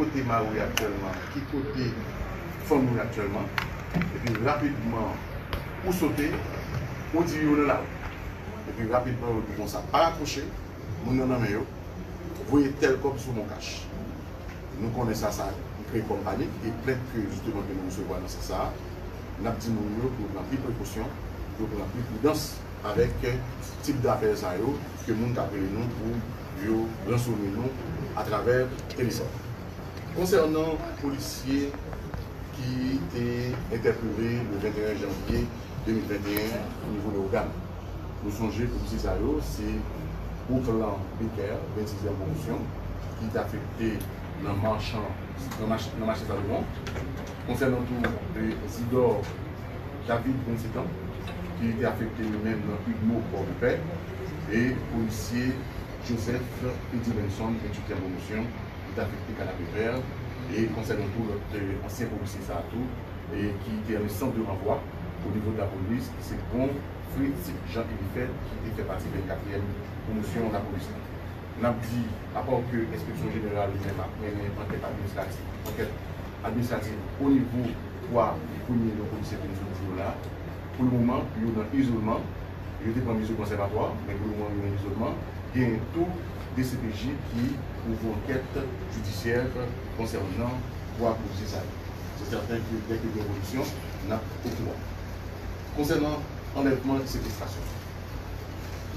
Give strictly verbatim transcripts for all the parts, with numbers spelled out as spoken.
kote mari w ye aktyèlman, ki kote fanmi w ye aktyèlman, epi rapidman, ou sote, ou di yo nan lari. Epi rapidman, yo di konsa, pa rakwoche, moun nan nan men yo, voye tèl kòb sou MonCash. Nou konnen sa, sa kreye kòm panik, e plent ke jisteman ke nou resevwa nan sans sa a, n ap di moun yo pou yo pran pli prekosyon, pou yo pran pli pridans avèk tip dapèl sa yo, ke moun k ap rele nou pou yo ransone nou atravè telefòn. Konsènan polisye ki te entèpele le venteyen janvye de mil venteyen o nivo Leyogàn, nou sonje polisye sa yo se Bouclan Becker, vennsizyèm pwomosyon, ki te afekte nan machan, nan mach-, nan mache Salomon. Konsènan tou, e, Zidor David, vennsetan, ki te afekte li menm nan Udmo Pòdepè, e polisye Joseph Edivenson, venntuityèm pwomosyon, ki te afekte Kanapevè, e konsènan tou lòt, e, ansyen polisye sa a tou, e ki te nan sant de ranvwa o nivo de lapolis, ki se Bon Fritz Jean Eliphète, ki te fè pati vennkatriyèm pwomosyon lapolis la. N ap di, apa ke Enspeksyon Jeneral li menm ap mennen ankèt administratif, ankèt administratif o nivo twa premye non polisye ke nou sot di yo la, pou le moman, yo nan izolman, yo te pran mezi konsèvatwa, men pou le moman, yo nan izolman. Gen tou D C P J ki ouvri ankèt jidisyè konsènan twa polisye sa yo. Se sèten ke dèke gen evolisyon, n ap okouran. Konsènan anlèvman e sekestrasyon,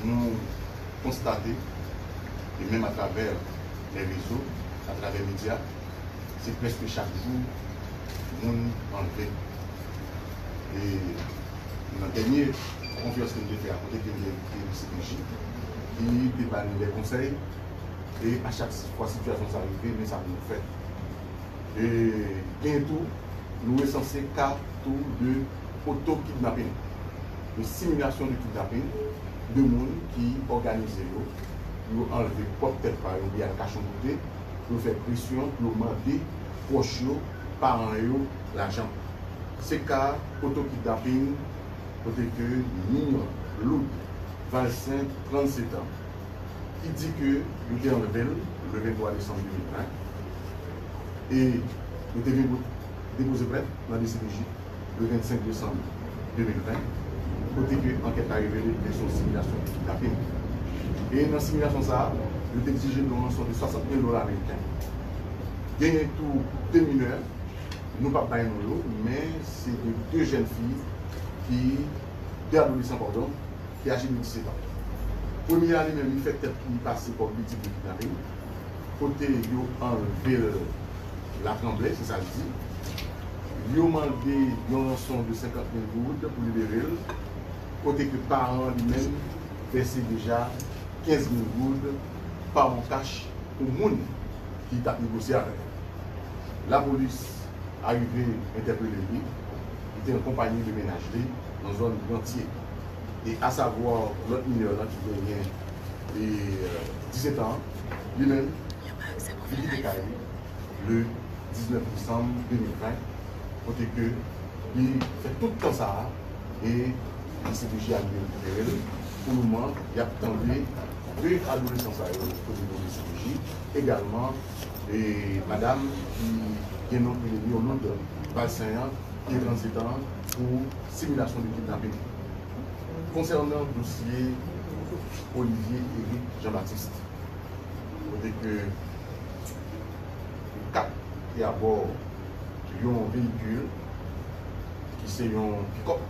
nou konstate, e menm atravè lè rezo, atravè medya, se prèske chak jou moun anlve. E nan dènye konferans ke nou te fè a, kote ke nou te envite D C P J, ki te ba nou de konsèy, e a chak fwa sitiyasyon sa rive, men sa pou nou fè. E gen tou, nou resanse ka tou de oto kidnaping, de similasyon de kidnaping, de moun ki òganize yo pou yo anlve pwòp tèt pa yo oubyen al kache yon kote, pou yo fè presyon, pou yo mande pwòch yo, paran yo, lajan. Se ka oto kidnaping kote ke Mignon Loud Valcin, trannsetan, ki di ke yo te anlve l le venntwa desanm de mil ven, e yo te vin pou depoze plent nan D C P J le vennsenk desanm de mil ven, kote ke ankèt la revele ke se yon similasyon ki t ap fèt. E nan similasyon sa a, yo te egzije yon ranson de swasant mil dola ameriken. Genyen tou de minè, nou p ap bay non yo, men se de de jèn fi ki, de adolesan, padon, ki aje de disèt an. Premye a, li menm, li fè tèt li pase kòm viktim de kidnaping, kote yo anlve l Latranble, se sa l di. Yo mande yon ranson de senkant mil goud pou libere l, kote ke paran li menm vèse deja kenz mil goud pa MonCash pou moun ki t ap negosye avè l. Lapolis arive entèpele li, li te an konpayi de mennaj li nan zòn Grantye. E asavwa lòt minè lan ki genyen, e, disèt an, li menm, li kite kay li le diznèf desanm de mil ven, kote ke li fè tout tan sa a, e D C P J a rive rekipere l. Pou le moman, y ap tande de adolesan sa yo o nivo D C P J. Egalman, e madam ki gen non ki rele Mignon Loud Valcin an, ki gen trannsetan, pou similasyon de kidnaping. Konsènan dosye Olivier Eric Jean Baptiste, kote ke kat te abò yon veyikil ki se yon pikòp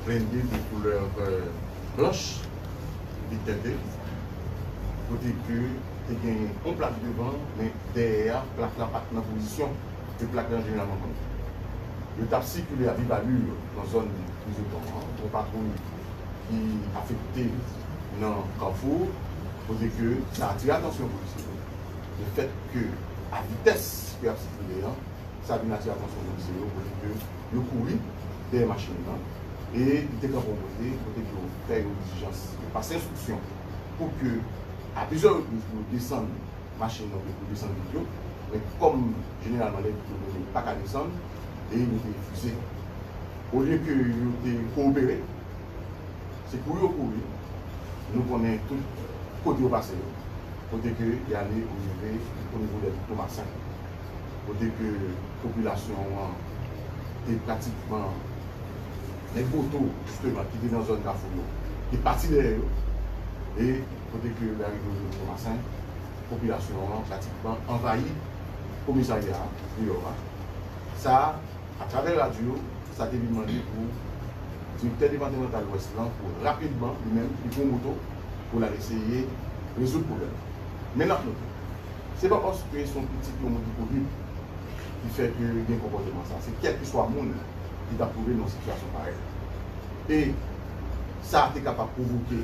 blende de koulè, euh, blanch, vit tente, kote ke te gen yon plak devan, men dèyè a, plak la pa t nan pozisyon ke plak la jeneralman konn. Yo t ap sikile a viv alè nan zòn Krizotom an, yon patwouy ki afekte nan Kafou, kote ke sa atire atansyon polisye yo. Lefètke, a vitès ke y ap sikile an, sa vin atire atansyon polisye yo, kote ke yo kouri dèyè machin nan, e li te kanpe yon kote, kote ke yo fè yo dilijans, yo pase enstriksyon pou ke, a plizyè repriz, pou yo desann machin nan pou desann vit yo, men kòm jeneralman lè vit yo blende, yo pa ka desann, e yo te refize. Olye ke yo te kowopere, se kouri yo kouri, nou konnen tout kote yo pase yo, kote ke y ale, yo rive o nivo dè Tomasen. kote ke popilasyon an te pratikman, nèg moto, jisteman, ki te nan zòn Kafou yo, te pati dèyè yo, e kote ke lari Jozef Tomasen, popilasyon an pratikman anvayi komisarya a, deyò a. Sa a, atravè radyo, sa te vin mande pou direktè depatmantal Lwès lan, pou rapidman, li menm, li pran moto, pou l al eseye rezoud pwoblèm nan. Men n ap note, se pa paske se yon pitit yon moun ki kouri ki fè ke gen konpòteman sa. Se kèlkeswa moun ki t ap twouve l nan yon sitiyasyon parèy. E sa te kapab pwovoke,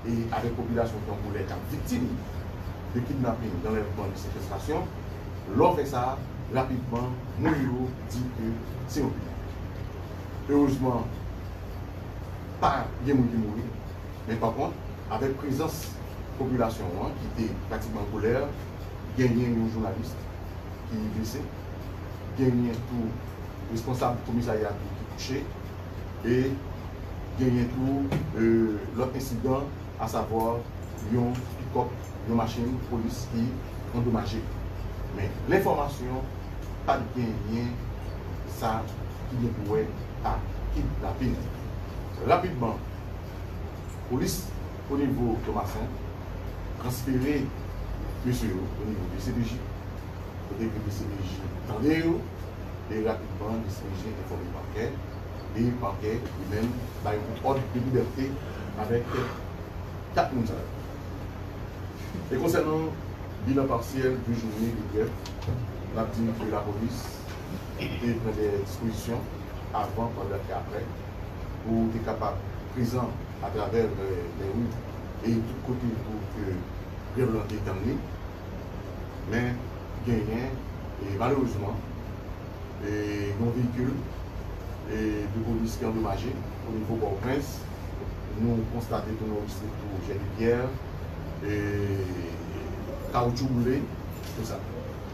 e avèk popilasyon ki an kolè k ap viktim de kidnaping, danlèvman, de sekestrasyon, lè w fè sa, rapidman, moun yo di ke se yon kidnaping. Erezman, pa gen moun ki mouri, men pa kont, avèk prezans popilasyon an ki te pratikman an kolè, genyen yon jounalis ki blese, genyen tou responsab komisarya tou ki touche, e genyen tou, e, lòt ensidan, asavwa yon pikòp, yon machin polis ki andomaje. Men lenfòmasyon pa t genyen sa ki gen pou wè ak kidnaping. Rapidman, polis o nivo Tomasen transfere mesye yo o nivo D C P J, kote ke D C P J tande yo, e rapidman D C P J enfòme pakè, e pakè li menm bay yon òd de libète avèk kat moun sa yo. E konsènan bilan pasyèl de jounen de grèv, n ap di ke lapolis te pran de dispozisyon avan, pandan e aprè, pou te kapab prezan atravè, e, lè ri e tout kote pou ke grèv lan te tann li. Men genyen, e malerezman, e yon veyikil, e de polis ki andomaje o nivo Pòtoprens. Nou konstate tou nan Westwood tou jèt de pyè, e kawoutchou boule, tou sa.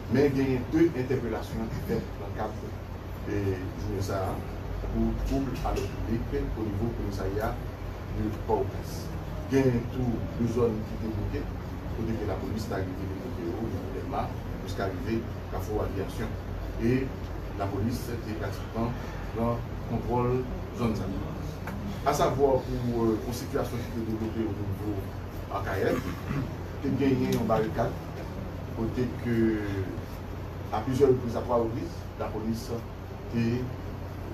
Men genyen de entèpelasyon ki fèt nan kad, e jounen sa a, pou twoub a lòd piblik o nivo komisarya de Pòtoprens. Genyen tou de zòn ki te bloke, kote ke lapolis ta rive debloke yo, o nivo Dèlma, jiska rive Kafou Aviyasyon. E lapolis te pratikman pran kontwòl zòn sa yo. Asavwa pou, e, yon sitiyasyon ki te devlope o nivo Akayè, te genyen yon barikad, kote ke, a plizyè repriz, a twa repriz, lapolis te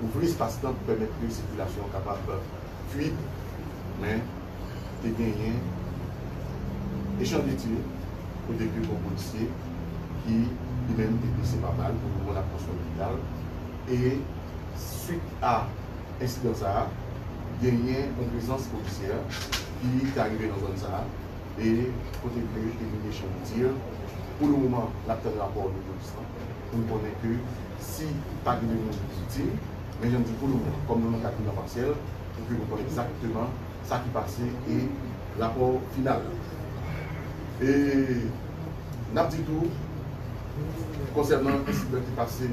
ouvri espas lan pou pèmèt ke sikilasyon an kapab fluid, men te genyen echanj de tir, kote ke yon polisye ki li menm te blese pa bal, pou moman l ap nan swen lopital, e swit a ensidan sa a, genyen yon prezans polisyè ki te arive nan zòn sa a, e kote ke te gen echanj de tir. Pou le moman, n ap tann rapò de polis lan pou n konnen ke si pa gen de moun ki viktim, men jan m di, pou le moman, kòm nou nan kad bilan pasyèl, pou ke nou konnen egzakteman sa ki pase e rapò final la. E n ap di tou, konsènan ensidan ki pase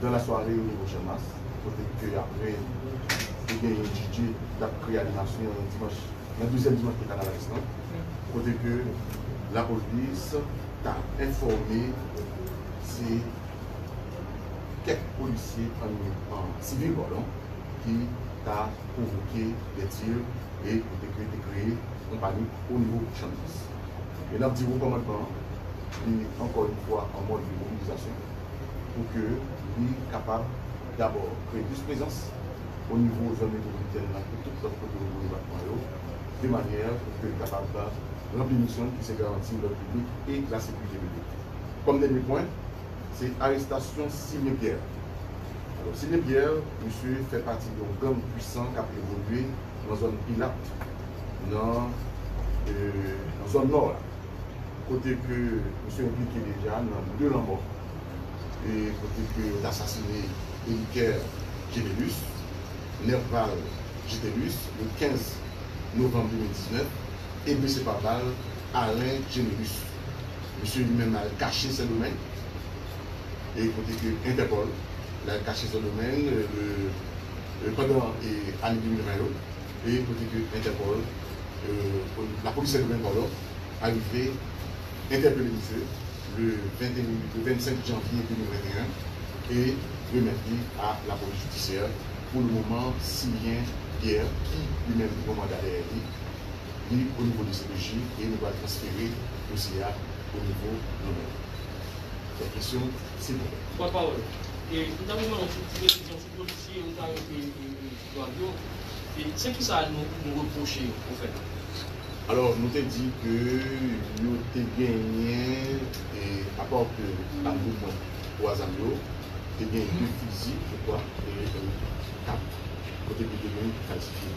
dans la soirée o nivo Channmas, kote ke apre te genyen D J ki t ap kreye animasyon nan dimanch, nan dezyèm dimanch de Kanaval lan, kote ke lapolis ta enfòme se kèk polisye an, an sivil, padon, ki ta pwovoke de tir e kote ke te kreye yon panik o nivo Channmas. E n ap di wo kòmandman an, li ankò yon fwa an mòd de mobilizasyon pou ke li kapab dabò kreye plis prezans o nivo zòn metwopolitèn nan e tout lòt kote o nivo depatman yo, de manyè pou ke li kapab ranpli misyon l ki se garanti lòd piblik e lasekirite piblik. Kòm dènye pwen, se arestasyon Sylvien Pierre. Alò, Sylvien Pierre, misye fè pati de yon gang pwisan k ap evolye nan zòn Pilat, nan, e, nan zòn nò la, kote ke misye enplike deja nan de lanmò, e kote ke yo t asasine Eliker Gemelus, Nerval Gitelus, le kenz novanm de mil diznèf, e blese pa bal Alain Gemelus. Misye li menm al kache Sendomeng, e kote ke Entèpòl, l al kache Sendomeng, e, le, e, pandan, e, ane de mil ven yo, e kote ke Entèpòl, e, lapolis Sendomeng, padon, arive entèpele misye le vingt et un, le vingt-cinq janvier deux mille vingt et un, e remèt li a lapolis jidisyè. Pou le moman, Silien Pierre, ki li menm li gen yon manda dèyè li, li o nivo de D C P J, e nou pral transfere dosye a o nivo Lanmè. Lòt kesyon, silvouplè. Pòtpawòl, e nou ta renmen yon ti presizyon sou polisye yo ki arete, e, e, sou dwòg yo. E se kisa nou, nou repwoche yo, ofèt? Alò, nou te di ke yo te genyen, e, apa ke pa mouvman pou zam yo, te gen de fizi, je crois, e, e, kat, kote ki te gen kalsifye.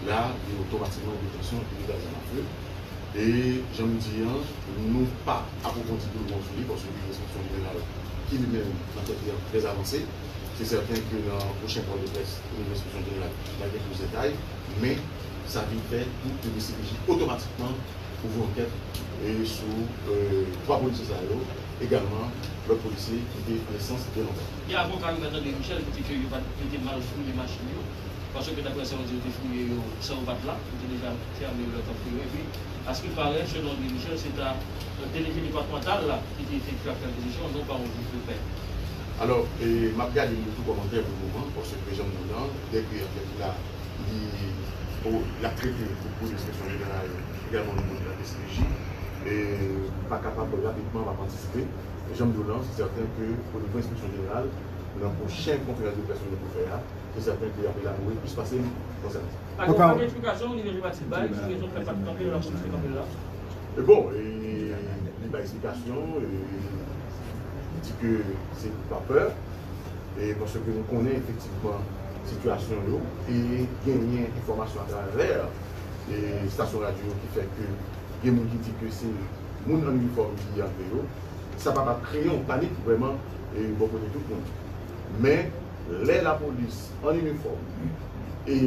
La, yo otomatikman an detansion, e li gaz a fe. E, jan m di an, nou pa apwofondi pou le moman sou li, paske gen enspeksyon jeneral ki li menm, ankèt li an trè avanse. Se sèten ke nan pwochen pwen de près, enspeksyon jeneral va gen plis detay, men sa vin fè pou ke D C P J otomatikman ouvri ankèt e sou, e, twa polisye sa yo, egalman lòt polisye ki te an esans de lanmò. Gen avoka yo, Mèt André Michel, ki di ke yo pa t, yo te mal fouye machin yo, paske daprè sa yo di, yo te fouye yo san yo pa t la, yo te deja fèmen yo lè yo t ap fouye yo. Epi, askilparè, selon André Michel, se ta, e, delege depatmantal la ki te efektye ak pèkizisyon, non pa yon jij de pè. Alò, e, m ap gade li tou kòmantè pou le moman, paske jan m di w lan, dèke ankèt la li, o, l ap trete pou, pou enspeksyon jeneral, egalman nou moun nan D C P J, e m pa kapab rapidman, m ap antisipe. Jan m di w lan, se sèten ke o nivo enspeksyon jeneral, nan pwochen konferans de près nou pou fè a, se sèten ke y ap elabore plis pase m konsènan sa. Pa gen, pa gen eksplikasyon, Olivier Jean-Baptiste bay, ki rezon k fè pa t kanpe la, lapolis te kanpe la? E bon, e, li bay eksplikasyon, e, li di ke se pa pè, e paske nou konnen efektivman sitiyasyon yo, e genyen enfòmasyon atravè, e, estasyon radyo yo ki fè ke gen moun ki di ke se moun an inifòm ki antre yo, sa pa t ap kreye yon panik vrèman, e, bò kote tout moun. Men, lè lapolis an inifòm e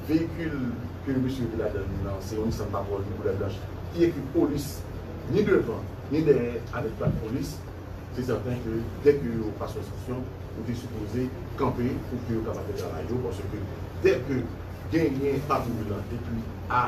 veyikil ke mesye yo te ladan l nan, se yon Nissan Patrol de koulè blanch ki ekri polis ni devan ni dèyè avèk plak polis, se sèten ke dèke yo pase yon enspeksyon, ou te sipoze kanpe pou ke yo kapab fè travay yo, paske dèke genyen patwouy lan epi a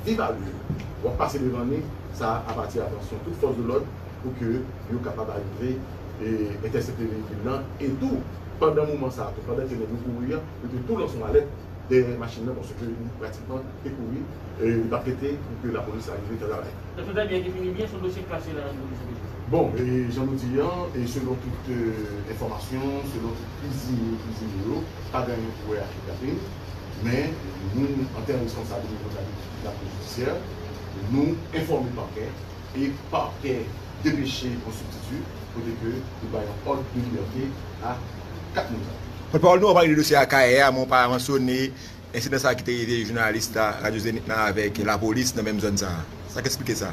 viv alè, w ap pase devan li, sa apatire atansyon tout fòs de lòd pou ke yo kapab arive e entèsepte veyikil lan. E tou, pandan moman sa a tou, pandan ke nèg yo kouri an, yo te tou lanse yon alèt dèyè machin nan, paske li pratikman te kouri, e li pa t rete pou ke lapolis arive fè travay. Donk, tout va byen, ki fini byen, se yon dosye k klase la nan nivo de C P J. Bon, e jan nou di an, e selon tout, e, enfòmasyon, selon tout prizime, prizime yo, pa gen anyen pou wè ak kidnapin, men nou, an tèm responsab o nivo de la, de la polis jidisyè, nou enfòme pakè, e pakè depeche yon sibstiti, kote ke nou bay yon òd de libète a kat moun sa yo. Pòtpawòl nou, w ap pale de dosye a Kayè a, men w pa mansyone ensidan sa a ki te rive jounalis la, Radyo Zenith lan avèk lapolis nan menm zòn sa a. Sa k eksplike sa?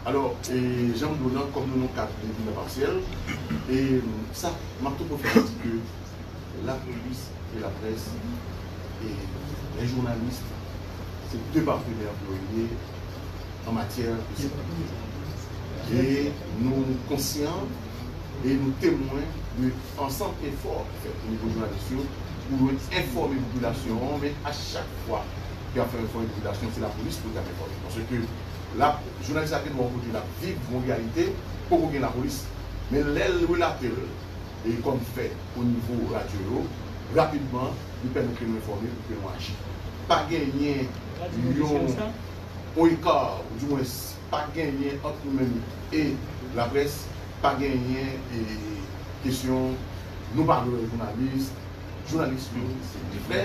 Alò, e, jan m di w lan, kòm nou nan kad de bilan pasyèl, e sa, m ap tou pwofite di ke lapolis e laprès e lè jounalis, se de patenè yo ye an matyè de sekirite. E nou konsyan e nou temwen de ansanm efò ki fèt o nivo jounalis yo pou yo enfòme popilasyon an, men a chak fwa ke y ap fè enfòme popilasyon, se lapolis pou l t ap enfòme. Paske la, jounalis la gen dwa yon kote l ap viv yon reyalite, poko gen lapolis. Men lè l relate l, e kòm fè o nivo radyo yo, rapidman, li pèmèt ke nou enfòme pou ke nou aji. Pa genyen yon, yon eka, oudimwens, pa genyen ant nou menm e laprès, pa genyen, e, kesyon nou pa vle wè jounalis. Jounalis yo, se de frè,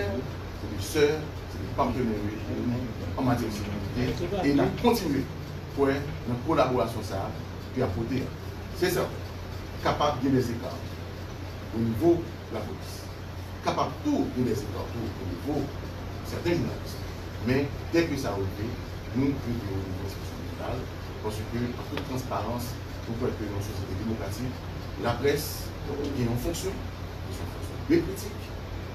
se de sè, se de patenè yo ye pou nou an matyè de sekirite, e n ap kontinye kwè nan kolaborasyon sa a ke y ap pote a. Se sèten, kapab gen dèzeka o nivo lapolis. Kapab tou gen dèzeka tou o nivo sèten jounalis. Men, dèke sa rive, nou rive o nivo enspeksyon jeneral, paske, an tout transparans, nou kwè ke nan yon sosyete demokratik, laprès gen yon fonksyon, se yon fonksyon de kritik,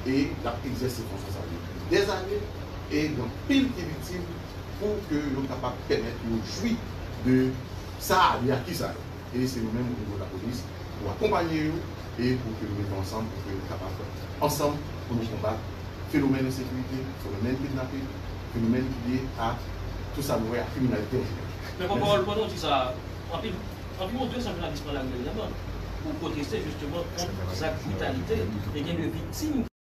e l ap egzèse fonksyon sa a depi dèzane, e gen anpil ki viktim pou ke yo kapab pèmèt yo jwi de sa, de aki sa yo. E se nou menm, o nivo lapolis, pou akonpanye yo e pou ke nou mete ansanm, pou ke nou kapab, ansanm, pou nou konbat fenomèn ensekirite, fenomèn kidnapin, fenomèn ki lye a tout sa nou wè a kriminalite an jeneral. Men, pòtpawòl, pandan w di sa, anpil Anviwon de san jounalis pran lari dènyèman pou pwoteste jisteman kont zak britalite e gen de viktim.